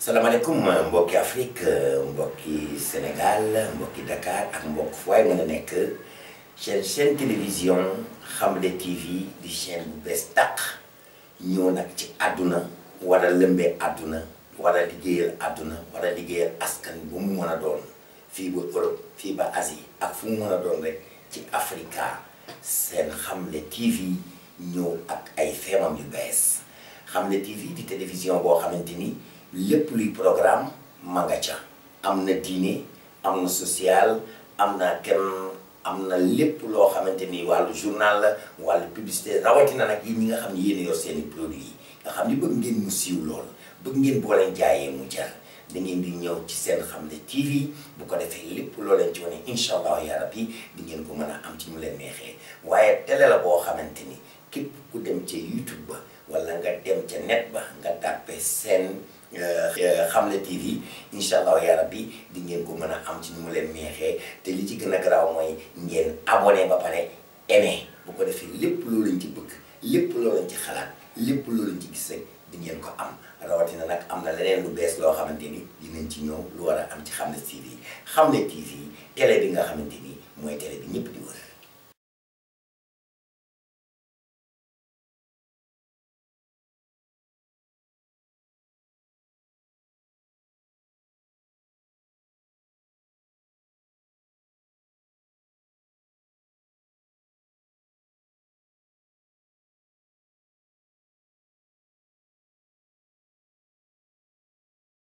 salaamaaleykum mbokki Afrique mbokki Sénégal mbokki Dakar ak mbokk fu waay mën a nekk chaîne télévision Xamle TV di chaîne bu bees tàq ñëw nag ci àdduna war a lëmbee àdduna war a liggéeyal àdduna war a liggéeyal askan bu mu mën a doon fii ba Europe fii ba Asie ak fu mu mën a doon rek ci Africa seen Xamle TV ñëw ak ay feemam yu bees Xamle TV di télévision boo xamante ni lépp luy programme ma nga ca am na diine am na social am na am na lépp loo xamante ni wàllu journal la wàllu publicité rawatina nag yi ñi nga xam ne yéen yor seeni produits yi nga xam ni bëgg ngeen mu siiw lool bëgg ngeen boo leen jaayee mu jar da ngeen di ñëw ci seen Xamle TV bu ko defee lépp loo leen ci wane incha allah ya rabbi di ngeen ko mën a am ci mu leen neexee waaye télé la boo xamante ni képp ku dem ca YouTube ba wala nga dem ca net ba nga tàppe seen Xamle TV incha allah ya rabbi di ngeen ko mën a am ci ni mu leen neexee te li ci gën a garaaw mooy ngeen abonné ba pare aimé bu ko defee lépp loo leen ci bëgg lépp loo leen ci xalaat lépp loo leen ci gis rek di ngeen ko am rawatina nag am na leneen lu bees loo xamante ni dinañ ci ñëw lu war a am ci Xamle TV Xamle TV télé bi nga xamante ni mooy télé bi ñëpp di wër.